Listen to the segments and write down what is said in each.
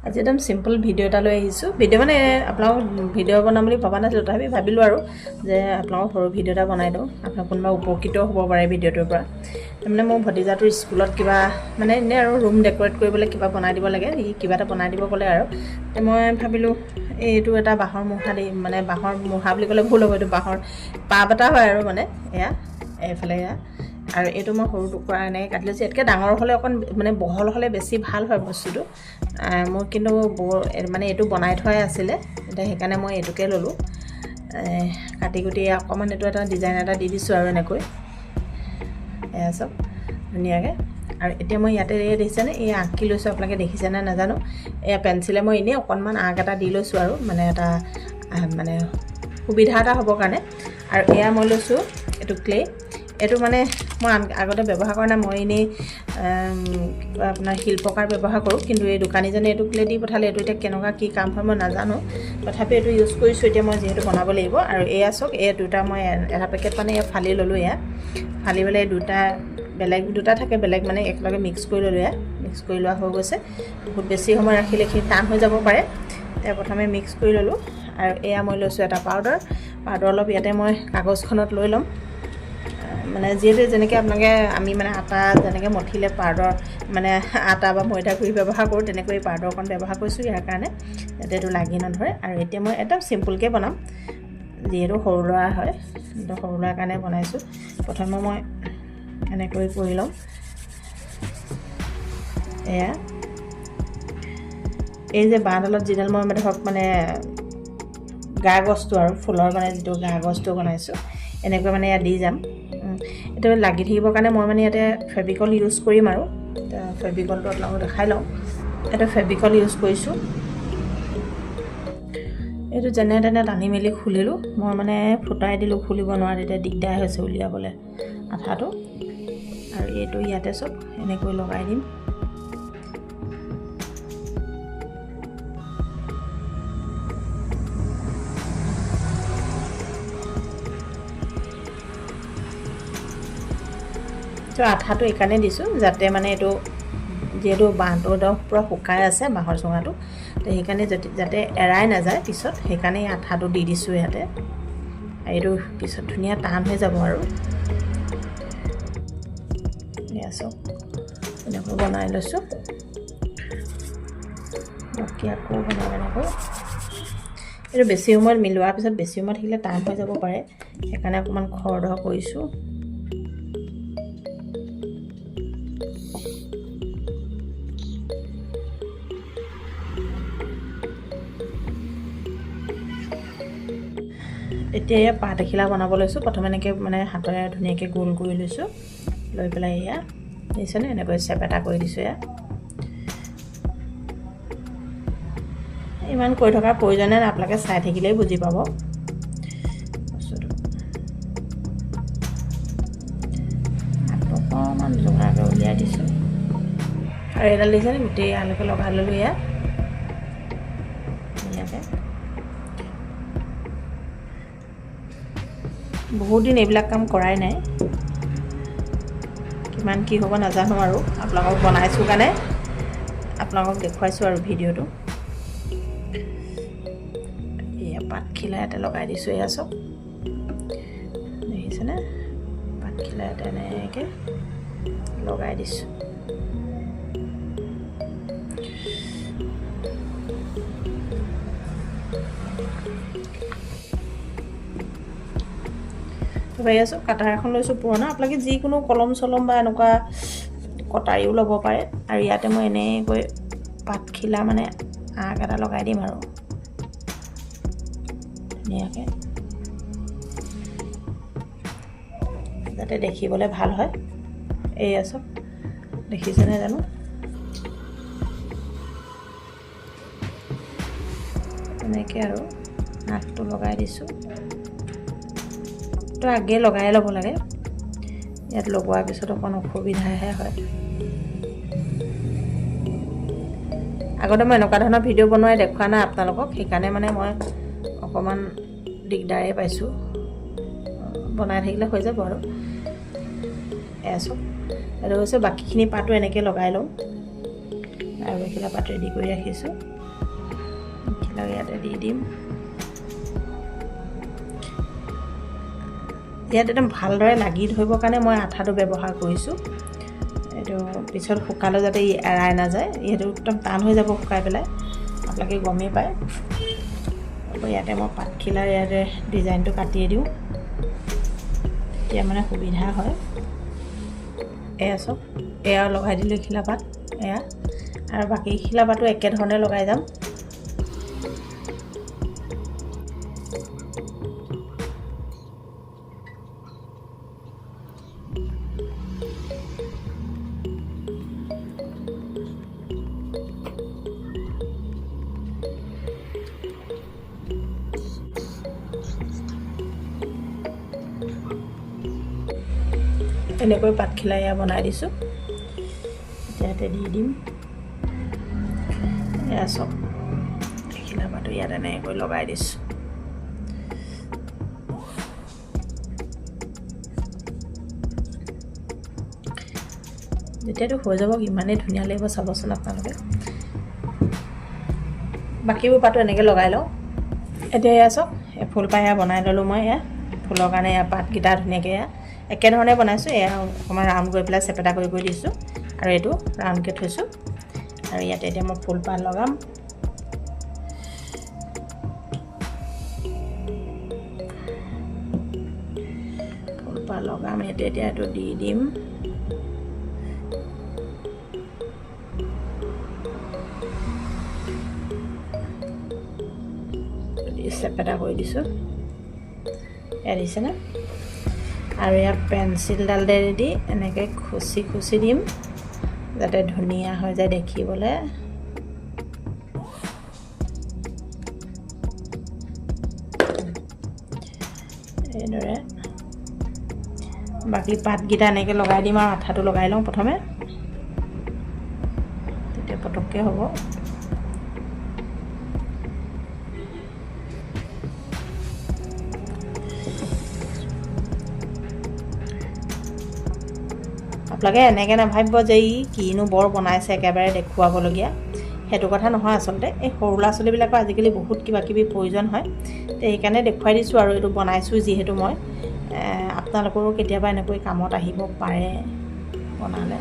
আজি একদম simple video' এটা লৈ আহিছোঁ। ভিডিঅ' মানে আপোনালোকক ভিডিঅ' বনাম বুলি ভবা নাছিলোঁ, তথাপি ভাবিলোঁ আৰু যে আপোনালোকক সৰু ভিডিঅ' এটা বনাই দিওঁ, আপোনাক কোনোবা উপকৃত হ'ব পাৰে ভিডিঅ'টোৰ পৰা। তাৰমানে মোৰ ভতিজাটোৰ স্কুলত কিবা মানে এনেই আৰু ৰুম ডেক'ৰেট কৰিবলৈ কিবা বনাই দিব লাগে, সি কিবা এটা বনাই দিব ক'লে আৰু মই ভাবিলোঁ এইটো এটা বাঁহৰ মূঢ়া দি, মানে বাঁহৰ মূঢ়া বুলি ক'লে ভুল হ'ব, এইটো বাঁহৰ পাপ এটা হয় আৰু মানে এয়া এইফালে এয়া। আৰু এইটো মই সৰু টুকুৰা এনেকৈ কাটি লৈছোঁ, ইয়াতকৈ ডাঙৰ হ'লে অকণ মানে বহল হ'লে বেছি ভাল হয় বস্তুটো। মোৰ কিন্তু বৰ মানে এইটো বনাই থোৱাই আছিলে, এতিয়া সেইকাৰণে মই এইটোকে ল'লোঁ। কাটি কুটি অকণমান এইটো এটা ডিজাইন এটা দি দিছোঁ আৰু এনেকৈ এয়া চব ধুনীয়াকৈ। আৰু এতিয়া মই ইয়াতে এই দেখিছেনে এই আঁকি লৈছোঁ, আপোনালোকে দেখিছেনে নাজানো। এয়া পেঞ্চিলে মই এনেই অকণমান আঁক এটা দি লৈছোঁ আৰু মানে এটা মানে সুবিধা এটা হ'বৰ কাৰণে। আৰু এয়া মই লৈছোঁ এইটো ক্লে, এইটো মানে মই আগতে ব্যৱহাৰ কৰা নাই, মই এনেই আপোনাৰ শিল্পকাৰ ব্যৱহাৰ কৰোঁ, কিন্তু এই দোকানীজনে এইটো ক্লে দি পঠালে। এইটো এতিয়া কেনেকুৱা কি কাম হয় মই নাজানো, তথাপি এইটো ইউজ কৰিছোঁ এতিয়া মই, যিহেতু বনাব লাগিব। আৰু এয়া চাওক, এই দুটা মই এটা পেকেট মানে এয়া ফালি ল'লোঁ, এয়া ফালি পেলাই দুটা বেলেগ দুটা থাকে বেলেগ মানে একেলগে মিক্স কৰি ল'লোঁ। এয়া মিক্স কৰি লোৱা হৈ গৈছে। বহুত বেছি সময় ৰাখিলে এইখিনি টান হৈ যাব পাৰে, এতিয়া প্ৰথমে মিক্স কৰি ল'লোঁ। আৰু এয়া মই লৈছোঁ এটা পাউডাৰ, পাউডাৰ অলপ ইয়াতে মই কাগজখনত লৈ ল'ম। মানে যিহেতু যেনেকৈ আপোনালোকে আমি মানে আটা যেনেকৈ মঠিলে পাউডাৰ মানে আটা বা ময়দা গুড়ি ব্যৱহাৰ কৰোঁ, তেনেকৈ পাউডাৰ অকণ ব্যৱহাৰ কৰিছোঁ ইয়াৰ কাৰণে, যাতে এইটো লাগি নধৰে। আৰু এতিয়া মই একদম চিম্পুলকৈ বনাম, যিহেতু সৰু ল'ৰা হয়, সৰু ল'ৰাৰ কাৰণে বনাইছোঁ। প্ৰথমে মই এনেকৈ কৰি ল'ম। এয়া এই যে বাঁহডালত যিডাল মই মানে ধৰক মানে গা গছটো আৰু ফুলৰ মানে যিটো গা গছটো বনাইছোঁ, এনেকৈ মানে ইয়াত দি যাম। এইটো লাগি থাকিবৰ কাৰণে মই মানে ইয়াতে ফেভিকল ইউজ কৰিম আৰু ফেভিকলটো আপোনালোকক দেখাই লওঁ। এইটো ফেভিকল ইউজ কৰিছোঁ, এইটো যেনে তেনে টানি মেলি খুলিলোঁ, মই মানে ফুটাই দিলোঁ, খুলিব নোৱাৰে, তেতিয়া দিগদাৰ হৈছে উলিয়াবলৈ আঠাটো। আৰু এইটো ইয়াতে চব এনেকৈ লগাই দিম। তো আঠাটো এইকাৰণে দিছোঁ যাতে মানে এইটো যিহেতু বাঁহটো একদম পূৰা শুকাই আছে বাঁহৰ চুঙাটো, তো সেইকাৰণে যাতে এৰাই নাযায় পিছত, সেইকাৰণে এই আঠাটো দি দিছোঁ ইয়াতে। এইটো পিছত ধুনীয়া টান হৈ যাব আৰু। এয়া চাওক এনেকৈ বনাই লৈছোঁ, বাকী আকৌ বনাম এনেকৈ। এইটো বেছি সময়ত মিলোৱাৰ পিছত বেছি সময় থাকিলে টান হৈ যাব পাৰে, সেইকাৰণে অকণমান খৰধৰ কৰিছোঁ। এতিয়া এয়া পাত এখিলা বনাব লৈছোঁ। প্ৰথমে এনেকৈ মানে হাতেৰে ধুনীয়াকৈ গোল কৰি লৈছোঁ, লৈ পেলাই এয়া দেখিছেনে এনেকৈ চেপেটা কৰি দিছোঁ। এয়া ইমান কৰি থকাৰ প্ৰয়োজনে নাই, আপোনালোকে চাই থাকিলেই বুজি পাব বস্তুটো। হাতটো অকণমান জোঙাকৈ উলিয়াই দিছোঁ আৰু এডাল দেখিছেনে গোটেই আলুকে লগাই ল'লোঁ এয়া ধুনীয়াকৈ। বহুত দিন এইবিলাক কাম কৰাই নাই, কিমান কি হ'ব নাজানো আৰু আপোনালোকক বনাইছোঁ কাৰণে আপোনালোকক দেখুৱাইছোঁ আৰু ভিডিঅ'টো। এয়া পাতখিলা ইয়াতে লগাই দিছোঁ, এয়া চব দেখিছেনে পাতখিলা ইয়াতে এনেকৈ লগাই দিছোঁ। পাৰি আছোঁ কাটাৰ এখন লৈছোঁ পুৰণা, আপোনালোকে যিকোনো কলম চলম বা এনেকুৱা কটাৰীও ল'ব পাৰে। আৰু ইয়াতে মই এনেকৈ পাতখিলা মানে আঁক এটা লগাই দিম আৰু ধুনীয়াকৈ, যাতে দেখিবলৈ ভাল হয়। এয়া চব দেখিছেনে জানো, এনেকৈ আৰু আঁকটো লগাই দিছোঁ। তো আগে লগাই ল'ব লাগে, ইয়াত লগোৱাৰ পিছত অকণ অসুবিধাহে হয়। আগতে মই এনেকুৱা ধৰণৰ ভিডিঅ' বনোৱাই দেখুওৱা নাই আপোনালোকক, সেইকাৰণে মানে মই অকণমান দিগদাৰেই পাইছোঁ। বনাই থাকিলে হৈ যাব আৰু। এয়া চাওক, এইটো হৈছে বাকীখিনি পাতো এনেকৈ লগাই লওঁ। আৰু এখিলা পাত ৰেডি কৰি ৰাখিছোঁ, এখিলাও ইয়াতে দি দিম। ইয়াত একদম ভালদৰে লাগি ধৰিবৰ কাৰণে মই আঠাটো ব্যৱহাৰ কৰিছোঁ। এইটো পিছত শুকালে যাতে ই এৰাই নাযায়, এইটো একদম টান হৈ যাব শুকাই পেলাই, আপোনালোকে গমেই পায়। ইয়াতে মই পাতখিলাৰ ইয়াতে ডিজাইনটো কাটিয়ে দিওঁ, তেতিয়া মানে সুবিধা হয়। এয়া চব এয়া লগাই দিলোঁ এখিলা পাত এয়া, আৰু বাকী খিলা পাতো একেধৰণে লগাই যাম। এনেকৈ পাতখিলা এয়া বনাই দিছোঁ, ইয়াতে দি দিম। এয়া চব এখিলা পাতো ইয়াত এনেকৈ লগাই দিছোঁ। যেতিয়াতো হৈ যাব ইমানেই ধুনীয়া লাগিব চাবচোন আপোনালোকে। বাকীবোৰ পাতো এনেকৈ লগাই লওঁ। এতিয়া এয়া চব ফুলপাহ এয়া বনাই ল'লোঁ মই। এয়া ফুলৰ কাৰণে এয়া পাতকেইটা ধুনীয়াকৈ এয়া একেধৰণে বনাইছোঁ। এয়া অকণমান ৰাউণ্ড কৰি পেলাই চেপেটা কৰি কৰি দিছোঁ, আৰু এইটো ৰাউণ্ডকৈ থৈছোঁ। আৰু ইয়াতে এতিয়া মই ফুলপাহ লগাম। ফুলপাহ লগাম ইয়াতে, এতিয়া এইটো দি দিম। চেপেটা কৰি দিছোঁ, এয়া দিছেনে। আৰু ইয়াত পেঞ্চিলডালেৰে দি এনেকৈ খুচি খুচি দিম, যাতে ধুনীয়া হৈ যায় দেখিবলৈ। এইদৰে বাকী পাতকেইটা এনেকৈ লগাই দিম আৰু আঠাটো লগাই লওঁ প্ৰথমে, তেতিয়া পটককৈ হ'ব। আপোনালোকে এনেকৈ নাভাবিব যে ই কিনো বৰ বনাইছে একেবাৰে দেখুৱাবলগীয়া, সেইটো কথা নহয়। আচলতে এই সৰু ল'ৰা ছোৱালীবিলাকৰ আজিকালি বহুত কিবা কিবি প্ৰয়োজন হয়, সেইকাৰণে দেখুৱাই দিছোঁ আৰু এইটো বনাইছোঁ যিহেতু মই। আপোনালোকৰো কেতিয়াবা এনেকৈ কামত আহিব পাৰে বনালে।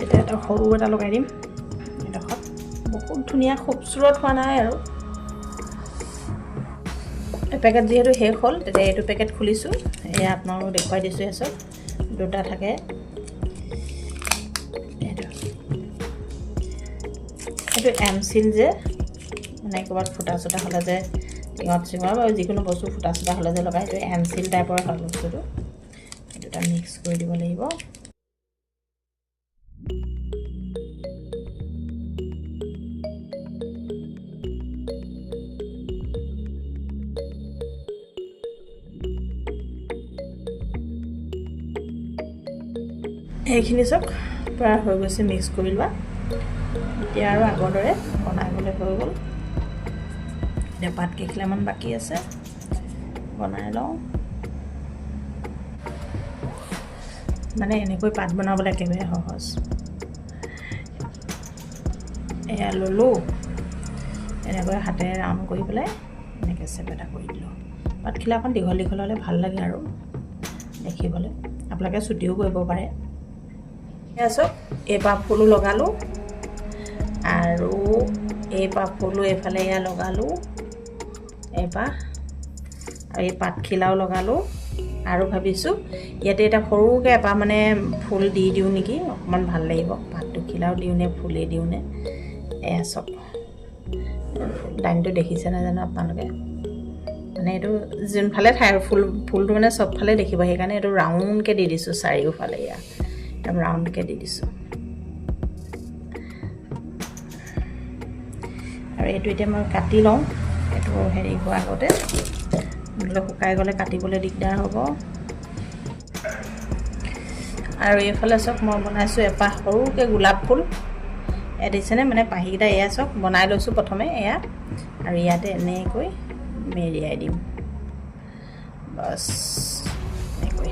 এতিয়া এটা সৰু এটা লগাই দিম এডোখৰত, বহুত ধুনীয়া খুবচুৰত হোৱা নাই আৰু। এই পেকেট যিহেতু শেষ হ'ল, তেতিয়া এইটো পেকেট খুলিছোঁ, এয়া আপোনালোকক দেখুৱাই দিছোঁ। এয়া চব দুটা থাকে। এইটো এইটো এম চিল যে, মানে ক'ৰবাত ফুটা চুটা হ'লে যে টিঙত চিঙত বা যিকোনো বস্তু ফুটা চুটা হ'লে যে লগাই, এইটো এম চিল টাইপৰ হয় বস্তুটো। এই দুটা মিক্স কৰি দিব লাগিব। এইখিনি চব প্ৰায় হৈ গৈছে মিক্স কৰি লোৱা। এতিয়া আৰু আগৰ দৰে বনাই গ'লে হৈ গ'ল। এতিয়া পাত কেইখিলামান বাকী আছে, বনাই লওঁ। মানে এনেকৈ পাত বনাবলৈ একেবাৰে সহজ। এয়া ল'লোঁ, এনেকৈ হাতেৰে ৰাউণ্ড কৰি পেলাই এনেকৈ চেপেটা কৰি দিলোঁ। পাতখিলা অকণ দীঘল দীঘল হ'লে ভাল লাগে আৰু দেখিবলৈ। আপোনালোকে চুটিও কৰিব পাৰে। এয়া চব এইপাহ ফুলো লগালোঁ, আৰু এইপাহ ফুলো এইফালে এয়া লগালোঁ এইপাহ, আৰু এই পাতখিলাও লগালোঁ। আৰু ভাবিছোঁ ইয়াতে এটা সৰুকৈ এপাহ মানে ফুল দি দিওঁ নেকি, অকণমান ভাল লাগিব। পাত দুখিলাও দিওঁ নে ফুলেই দিওঁ নে। এয়া চব লাইনটো দেখিছে নাজানো আপোনালোকে, মানে এইটো যোনফালে ঠাই ফুলটো মানে চবফালে দেখিব, সেইকাৰণে এইটো ৰাউণ্ডকৈ দি দিছোঁ চাৰিওফালে। এয়া একদম ৰাউণ্ডকৈ দি দিছোঁ। আৰু এইটো এতিয়া মই কাটি লওঁ, এইটো হেৰি হোৱাৰ আগতে, নহ'লে শুকাই গ'লে কাটিবলৈ দিগদাৰ হ'ব। আৰু এইফালে চব মই বনাইছোঁ এপাহ সৰুকৈ গোলাপ ফুল। দেখিছেনে, মানে পাহিকেইটা এয়া চাওক, বনাই লৈছোঁ প্ৰথমে এয়া, আৰু ইয়াতে এনেকৈ মেৰিয়াই দিম, বাছ এনেকৈ।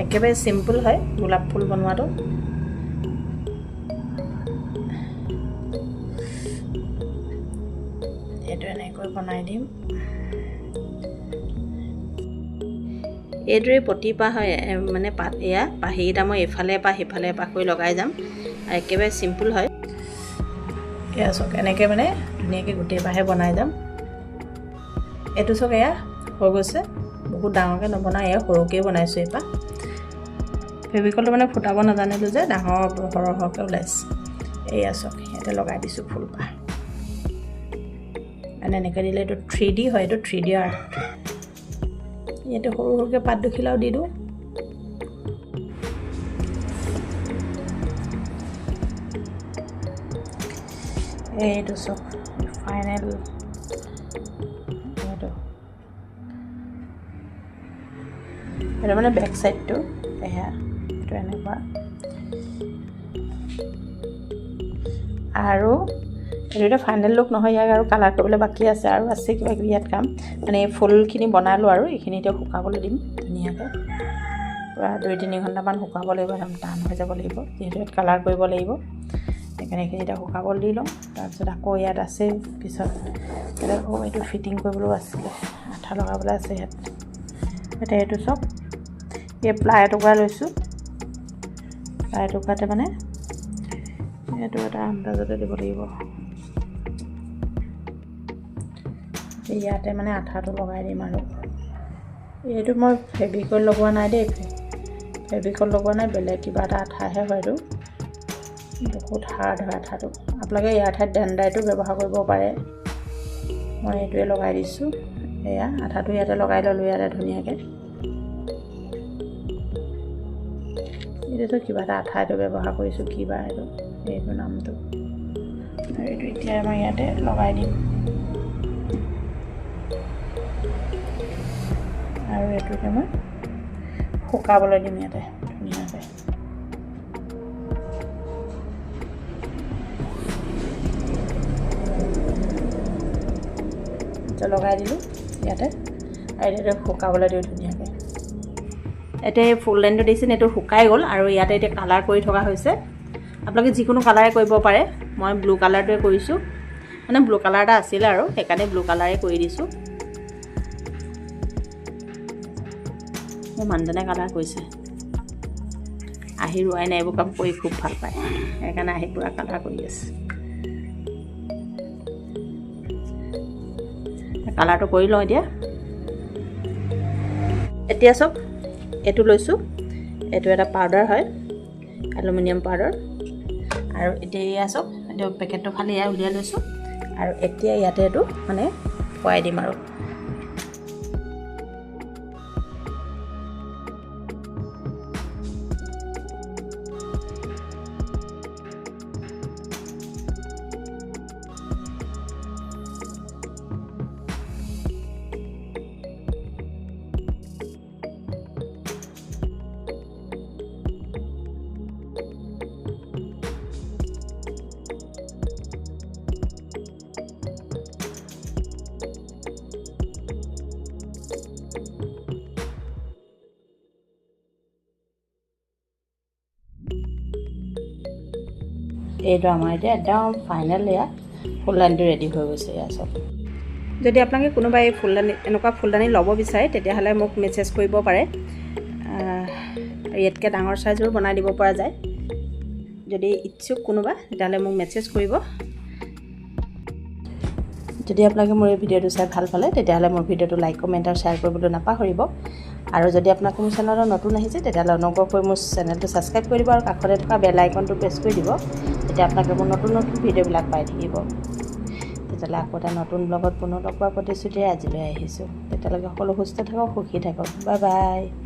একেবাৰে চিম্পুল হয় গোলাপ ফুল বনোৱাটো। এইটো এনেকৈ বনাই দিম। এইদৰে প্ৰতিপাহ হয়, মানে পাত এয়া পাহিকেইটা মই এইফালে এপাহ সিফালে এপাহ কৰি লগাই যাম, আৰু একেবাৰে চিম্পুল হয়। এয়া চাওক, এনেকৈ মানে ধুনীয়াকৈ গোটেই পাহে বনাই যাম। এইটো চাওক, এয়া হৈ গৈছে। বহুত ডাঙৰকৈ নবনাওঁ, এয়া সৰুকৈয়ে বনাইছোঁ। এইপাহ ফেভিকলটো মানে ফুটাব নাজানিলোঁ যে, ডাঙৰ সৰহ সৰহকৈ ওলাইছে। এয়া চাওক, ইয়াতে লগাই দিছোঁ ফুলপাহ। মানে এনেকৈ দিলে এইটো 3D হয়, এইটো 3D art. ইয়াতে সৰু সৰুকৈ পাত দুখিলাও দি দিওঁ। এইটো চাওক, ফাইনেল এইটো। এইটো মানে বেক চাইডটো, এয়া এইটো এনেকুৱা। আৰু এইটো এতিয়া ফাইনেল লুক নহয়, ইয়াক আৰু কালাৰ কৰিবলৈ বাকী আছে, আৰু আছে কিবা কিবি ইয়াত কাম। মানে এই ফুলখিনি বনালোঁ আৰু এইখিনি এতিয়া শুকাবলৈ দিম ধুনীয়াকৈ। পূৰা 2-3 ঘণ্টামান শুকাব লাগিব, একদম টান হৈ যাব লাগিব, যিহেতু ইয়াত কালাৰ কৰিব লাগিব। সেইকাৰণে এইখিনি এতিয়া শুকাবলৈ দি লওঁ। তাৰপিছত আকৌ ইয়াত আছে পিছত আকৌ এইটো ফিটিং কৰিবলৈও আছিলে, আঠা লগাবলৈ আছে ইয়াত। এতিয়া এইটো চাওক, এই প্লাই এটুকুৰা লৈছোঁ। প্লাই এটুকুৰাতে মানে এইটো এটা আন্দাজতে দিব লাগিব। ইয়াতে মানে আঠাটো লগাই দিম। আৰু এইটো মই ফেব্ৰিকল লগোৱা নাই দেই, ফেব্ৰিকল লগোৱা নাই, বেলেগ কিবা এটা আঠাহে হয়। এইটো বহুত হাৰ্ড হয় আঠাটো। আপোনালোকে ইয়াৰ ঠাইত ডেণ্ডাইটো ব্যৱহাৰ কৰিব পাৰে। মই এইটোৱে লগাই দিছোঁ। এয়া আঠাটো ইয়াতে লগাই ল'লোঁ ইয়াতে ধুনীয়াকৈ। এইটোতো কিবা এটা আঠা এইটো ব্যৱহাৰ কৰিছোঁ, কিবা এইটো, এইটো নামটো। আৰু এইটো এতিয়া মই ইয়াতে লগাই দিম। আৰু এইটোকে মই শুকাবলৈ দিম ইয়াতে ধুনীয়াকৈ। লগাই দিলোঁ ইয়াতে, আৰু এতিয়া শুকাবলৈ দিওঁ ধুনীয়াকৈ। এতিয়া এই ফুলদানিটো দিছে, এইটো শুকাই গ'ল। আৰু ইয়াতে এতিয়া কালাৰ কৰি থকা হৈছে। আপোনালোকে যিকোনো কালাৰে কৰিব পাৰে, মই ব্লু কালাৰটোৱে কৰিছোঁ। মানে ব্লু কালাৰ এটা আছিলে আৰু সেইকাৰণে ব্লু কালাৰে কৰি দিছোঁ। মোৰ মানুহজনে কালাৰ কৰিছে, আহি ৰোৱাই নাই, এইবোৰ কাম কৰি খুব ভাল পায়, সেইকাৰণে আহি পূৰা কালাৰ কৰি আছে। কালাৰটো কৰি লওঁ এতিয়া। এতিয়া চব এইটো লৈছোঁ, এইটো এটা পাউডাৰ হয়, এলুমিনিয়াম পাউডাৰ। আৰু এতিয়া এয়া চব এইটো পেকেটটো ফালি এয়া উলিয়াই লৈছোঁ। আৰু এতিয়া ইয়াতে এইটো মানে খুৱাই দিম। আৰু এইটো আমাৰ এতিয়া একদম ফাইনেল এয়া ফুলদানিটো ৰেডি হৈ গৈছে। এয়া চব যদি আপোনালোকে কোনোবাই এই ফুলদানি, এনেকুৱা ফুলদানি ল'ব বিচাৰে, তেতিয়াহ'লে মোক মেছেজ কৰিব পাৰে। ইয়াতকৈ ডাঙৰ চাইজৰো বনাই দিব পৰা যায়। যদি ইচ্ছুক কোনোবা, তেতিয়াহ'লে মোক মেছেজ কৰিব। যদি আপোনালোকে মোৰ এই ভিডিঅ'টো চাই ভাল পালে, তেতিয়াহ'লে মোৰ ভিডিঅ'টো লাইক, কমেণ্ট আৰু শ্বেয়াৰ কৰিবলৈ নাপাহৰিব। আৰু যদি আপোনালোকে মোৰ চেনেলত নতুন আহিছে, তেতিয়াহ'লে অনুগ্ৰহ কৰি মোৰ চেনেলটো ছাবস্ক্ৰাইব কৰি দিব আৰু কাষতে থকা বেল আইকনটো প্ৰেছ কৰি দিব। তেতিয়া আপোনালোকে মোৰ নতুন নতুন ভিডিঅ'বিলাক পাই থাকিব। তেতিয়াহ'লে আকৌ এটা নতুন ব্লগত পুনৰ লগ পোৱাৰ প্ৰতিশ্ৰুতিৰে আজিলৈ আহিছোঁ। তেতিয়ালৈকে সকলো সুস্থ থাকক, সুখী থাকক। Bye bye.